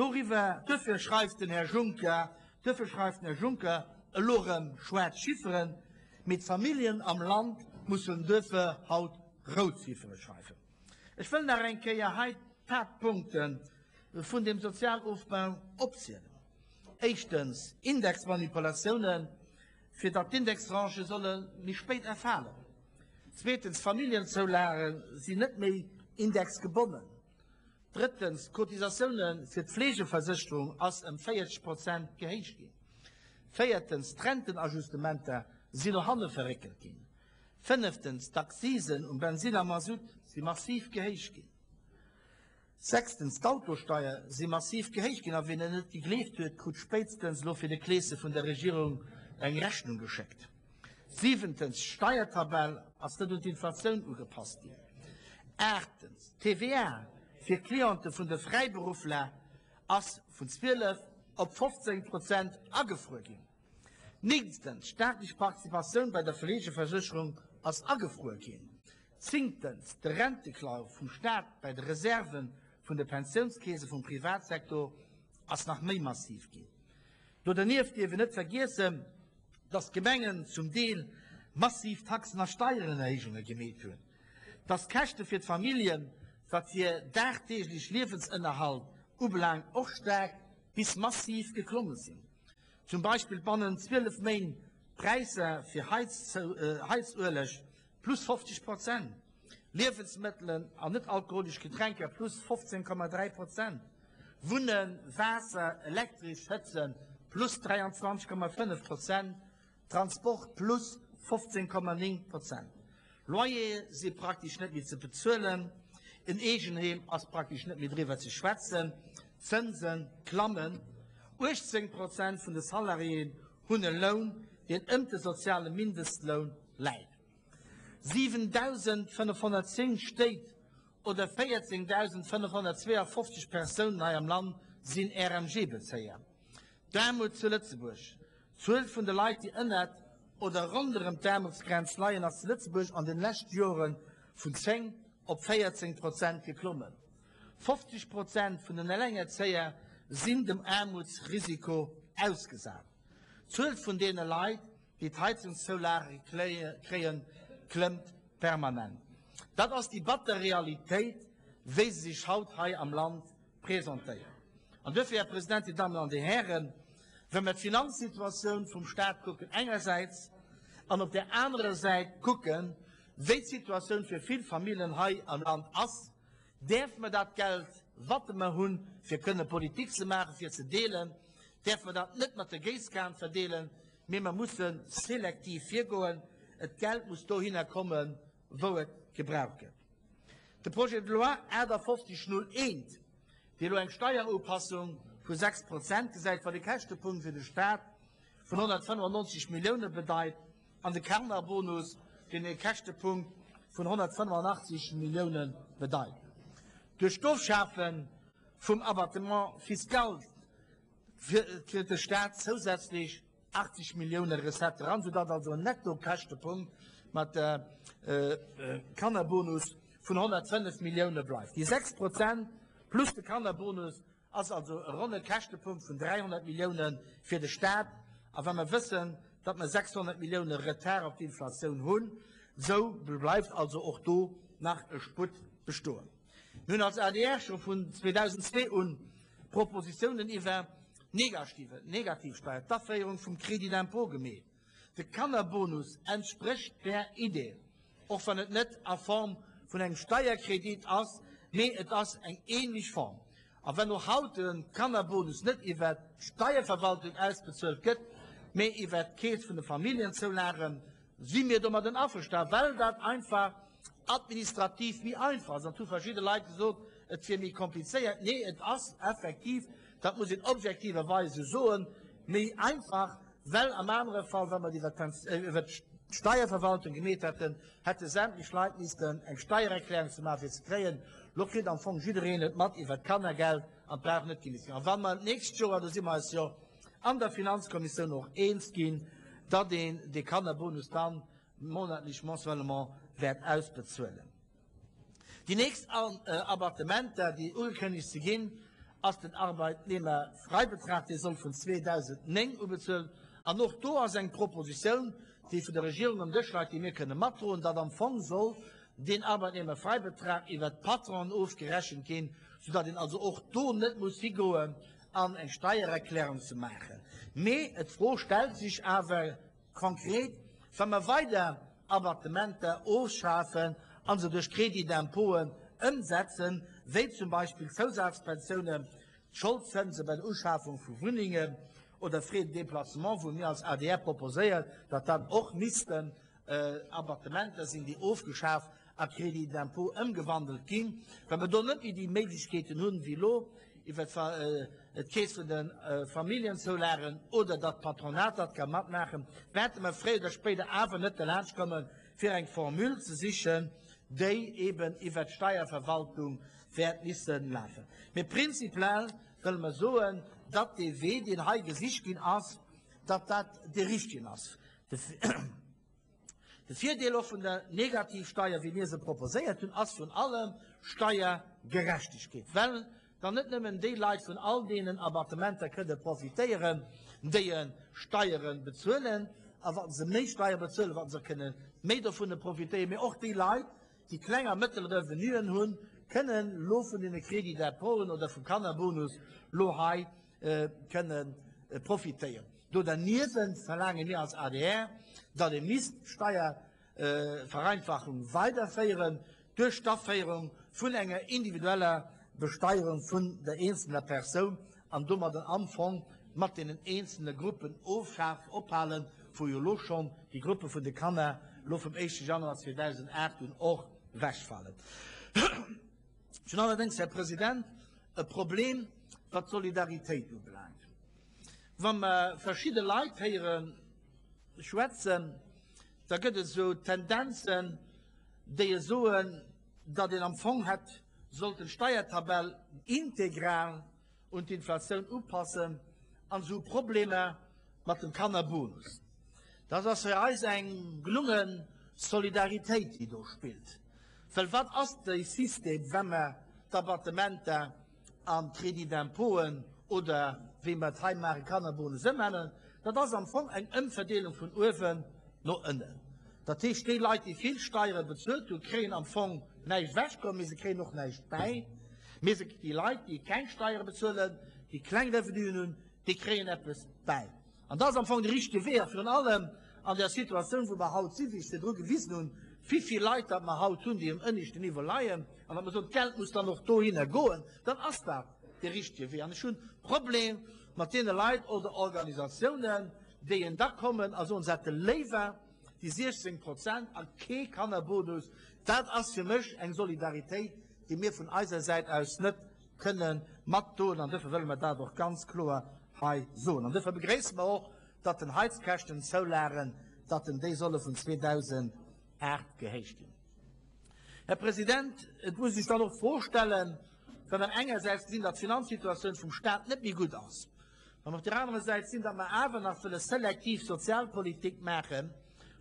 Doriwwer, duerfir schreift den Här Juncker, duerfir schreift den Här Juncker elo erëm schwaarz Chifferen, mee d'Familljen am Land mussen duerfir haut rout Ziffere schreiwen. Ech wëll nach eng Kéier hei d'Haaptpunkte vun deem Sozialofbau opzielen. Éischtens, Indexmanipulatiounen, fir datt d'Indextranchë solle méi spéit erfalen. Zweetens, d'Familljenzoulage sinn net méi indexgebonnen. Drëttens, d'Cotisatioune fir d'Fleegeversécherung ass ëm 40 Prozent gehéicht ginn. Véiertens, d'Rentenajustementer sinn no hanne verréckelt ginn. Fënneftens, d'Accisen um Bensin a Masutt si massiv gehéicht ginn. Sechstens, d'Autosteier si massiv gehéicht ginn a wien et net gegleeft huet, krut spéitstens elo fir de Kleese vun der Regierung eng Rechnung geschéckt. Siwentens, d'Steiertabell ass net un d'Inflatioun ugepasst ginn. Aachtens, d'TVA fir d'Cliente vun de Fräiberuffler ass vun 12 op 15 Prozent agefruer ginn. Néngtens, d'staatlech Participatioun bei der Fleegeversécherung ass agefruer ginn. Zéngtens, de Renteklau vum Staat bei de Reserve vun de Pensiounskeese vum Privatsektor ass nach méi massiv ginn. Do dernieft dierf een net vergiessen, dass d'Gemengen zum Deel massiv Taxen a Steierenerhéijunge gemeet hunn, dass d'Käschte fir d'Familljen, wat hir dagdeeglech Liewensënnerhalt ubelaangt, och staark bis massiv geklomme sinn. Zum Beispill bannent 12 Méint d'Präisser fir Heizueleg plus 50 Prozent, Liewensmëttelen an net-alkoholesch Getränker plus 15,3 Prozent, Wunnen, Waasser, Elektresch, Hëtzen plus 23,5 Prozent, Transport plus 15,9 Prozent. Loyere si praktesch net méi ze bezuelen, en Eegenheem ass praktesch net méi driwwer ze schwätzen, d'Zënse klammen, 18 Prozent vun de Salariéen hunn e Loun, deen ëmt de soziale Mindestloun läit. 7.510 Stéit oder 14.552 Persounen hei am Land sinn RMG-Bezéier. D'Aarmut zu Lëtzebuerg, D'Zuel vun de Leit, déi ënnert oder ronderëm d'Aarmutsgrenz leien, ass zu Lëtzebuerg an den leschte Jore vun 10 op 14 Prozent geklommen. 50 Prozent vun den Elengerzéier sinn dem Aarmutsrisiko ausgesat. D'Zuel vun deene Leit, déi d'Heizungszoulage kréien, klëmmt permanent. Dat ass déi batter Realitéit, wéi se sech haut hei am Land presentéiert. An duerfir, Här President, Dir Dammen an Dir Hären, wa mer d'Finanzsituatioun vum Stat kucken engersäits an op där anerer Säit kucken, wéi d'Situatioun fir vill Famillen hei am Land ass, däerfe mer dat Geld, wat mer hunn, fir kënne Politik ze maachen, fir ze deelen, däerfe mer dat net mat der Géisskan verdeelen, mee mer musse selektiv virgoen. Et Geld muss dohinner kommen, wou et gebraucht gëtt. De Projet de loi 5801, dee elo eng Steierupassung vu 6 Prozent gesäit, wat e Käschtepunkt fir de Stat vun 195 Millioune bedeit, an de Kannerbonus, deen e Käschtepunkt vun 185 Millioune bedeit. Duerch d'Ofschafe vum Abattement fiscal kritt de Stat zousätzlech 80 Millioune Recette eran, soudatt also en Netto-Käschtepunkt mat Kannerbonus vun 105 Millioune bleift. Déi 6 Prozent plus de Kannerbonus ass also e ronne Käschtepunkt vun 300 Millioune fir de Staat. A wa mer wëssen, datt mer 600 Millioune Retard op d'Inflatioun hunn, esou bleift also och do nach e Sputt bestoen. Mir hunn als adr scho vun 2002 un Propositiounen iwwer Negativsteier, d'Aféierung vum Crédit d'impôt gemeet. De Kannerbonus entsprécht där Idee, och wann et net a Form vun engem Steierkredit ass, mee et ass eng ähnlech Form. A wann och haut de Kannerbonus net iwwer d'Steierverwaltung ausbezuelt gëtt, mee iwwer d'Keess vun de Familljenzoulagen, si mir domadden averstan, well dat einfach administrativ méi einfach ass. An et hu verschidde Leit gesot, et wier méi komplizéiert. Nee, et ass effektiv, dat muss een objektiverweis esou soen, méi einfach, well am anere Fall, wa mer et iwwert d'Steierverwaltung gemeet hätten, hätte sämtlech Leit missten eng Steiererklärung ze maachen, fir et ze kréien. Elo kritt am Fong jiddereen et mat iwwert d'Kannergeld an et brauch net gemeet ze ginn. A wa mer d'nächst Joer, do si mer eis jo an der Finanzkommissioun och eens ginn, datt een dee Kannerbonus dann monatlech, mensuellement wäert ausbezuelen. Déi nächst Abattementer, déi ugekënnegt si ginn. ass den Arbeitnehmerfreibetrag, dee soll vun 2009 u bezuelen. An och do ass eng Propositioun, déi vun der Regierung um Dësch leit, déi mir kënne matdroen, datt am Fong soll deen Arbeitnehmerfreibetrag iwwert d'Patronen ofgerechent ginn, soudatt een also och do net muss higoen an eng Steiererklärung ze maachen. Mee d'Fro stellt sech awer konkret, Wa mer weider Abattementer ofschafen a se duerch Crédits d'impôten ëmsetzen, wéi zum Beispill d'Zousazpensiounen, d'Scholdzënse bei der Uschafung vu Wunnengen oder Frais de déplacement, wou mir als adr proposéiert, datt dat och missten Abattementer sinn, déi ofgeschaf a Crédits d'impôt ëmgewandelt ginn, well mer do net méi déi Méiglechkeeten hunn, wéi elo iwwer d'Keess vun de Familljenzoulagen oder datt d'Patronat dat ka matmaachen, wäerte mer fréier oder spéider awer net derlaanscht kommen, fir eng Formule ze sichen, déi eben iwwert d'Steierverwaltung wäert misse lafen. Mee prinzipiell wëlle mer soen, datt dee Wee, deen hei gesicht ginn ass, datt dat dee richtegen ass. De Virdeel och vun der Negativsteier, wéi mir se proposéiert hunn, ass vrun allem Steiergerechtegkeet, well dann net nëmmen déi Leit vun all deenen Abattementer kënne profitéieren, déi e Steiere bezuelen, a wa se méi Steier bezuelen, wa se kënne méi dovun profitéieren, mee och déi Leit, déi kleng a mëttel Revenuen hunn, kënnen elo vun deene Crédits d'impôten oder vum Kannerbonus elo hei kënne profitéieren. Do derniewent verlaange mir als adr, datt ee misst d'Steiervereinfachung weiderféieren duerch d'Aféierung vun enger individueller Besteierung vun der eenzelner Persoun an domadder am Fong mat deenen eenzelne Gruppen ofschaf, ophalen, wou jo elo schonn déi Gruppe vun de Kanner elo vum éischte Januar 2008 un och ewechfalen. Ech hunn allerdéngs, Här President, e Problem, wat d'Solidaritéit ubelaangt. Wa mer verschidde Leit héiere schwätzen, da gëtt et esou Tendenzen, déi e soen, datt een am Fong hätt sollten d'Steiertabell integral un d'Inflatioun upassen an se hu Problemer mat dem Kannerbonus. Dat ass fir eis eng gelunge Solidaritéit, déi do spillt. Well wat ass de System, wa mer d'Abattementer an d'Crédits d'impôten oder, wéi mer et hei maachen, Kannerbonus ëmänneren? Dat ass am Fong eng Ëmverdeelung vun uewen no ënnen. Dat heescht, déi Leit, déi vill Steiere bezuelt hunn, kréien am Fong näischt ewechgeholl, mee se kréien och näischt bäi. Mee se, déi Leit, déi keng Steiere bezuelen, déi kleng Revenuen hunn, déi kréien eppes bäi. An dat ass am Fong de richtege Wee. A virun allem an där Situatioun, wou mer haut sinn, wéi ech virdru gewisen hunn, wéi vill Leit dat mer haut hunn, déi um ënneschten Niveau leien, an datt mer soen, d'Geld muss dann och dohinner goen, dann ass dat de richtege Wee. An ech hunn Problem mat deene Leit oder Organisatiounen, déi en da kommen a soen, se hätte léiwer déi 16 Prozent a kee Kannerbonus. Dat ass fir mech eng Solidaritéit, déi mir vun eiser Säit aus net kënne matdoen. An duerfir wëlle mer dat och ganz kloer hei soen. An duerfir begréisse mer och, datt den Heizkäschtenzoulagen, datt en déi solle vun 2008 gehéicht ginn. Här President, et muss ee sech dann och d'Fro stellen, wa mer engersäits gesinn, datt d'Finanzsituatioun vum Stat net méi gutt ass, wa mer op där anerer Säit sinn, datt mer awer nach wëlle selektiv Sozialpolitik maachen,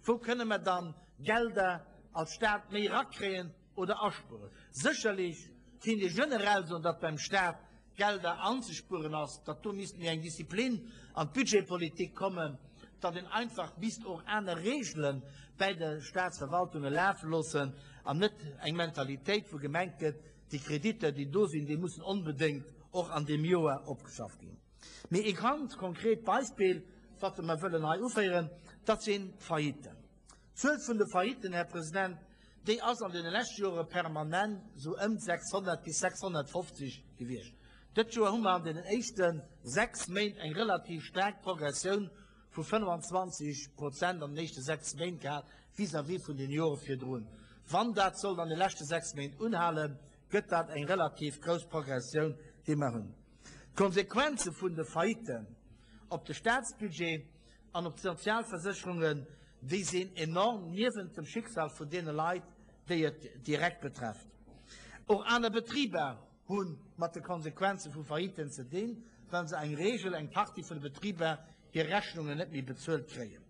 wou kënne mer dann Gelder als Stat méi erakréien oder aspueren? Sécherlech kéint ee generell soen, datt beim Stat Gelder anzespueren ass, datt do misst méi eng Disziplin an d'Budgetpolitik kommen, datt een einfach misst och aner Regele bäi de Statsverwaltunge lafe loossen an net eng Mentalitéit, wou gemengt gëtt, déi Kreditter, déi do sinn, déi mussen onbedéngt och an deem Joer opgeschafft ginn. Mee ee ganz konkret Beispill, wat mer wëllen hei uféieren, dat sinn d'Faillitten. D'Zuel vun de Faillitten, Här President, déi ass an deene leschte Jore permanent esou ëm 600 bis 650 gewiescht. Dëst Joer hu mer an deenen éischte 6 Méint eng relativ staark Progressioun vu 25 Prozent an den éischte 6 Méint gehat vis-à-vis vun den Jore virdrun. Wann dat sollt an de leschte 6 Méint unhalen, gëtt dat eng relativ grouss Progressioun, déi mer hunn. D'Konsequenze vun de Faillitten op de Statsbudget an op d'Sozialversécherungen, déi sinn enorm, niewent dem Schicksal vun deene Leit, déi et direkt betrefft. Och aner Betriber hu mat de Konsequenze vu Failliten ze dinn, well se eng Regel, eng Partie vun de Betriber, hir Rechnungen net méi bezuelt kréien.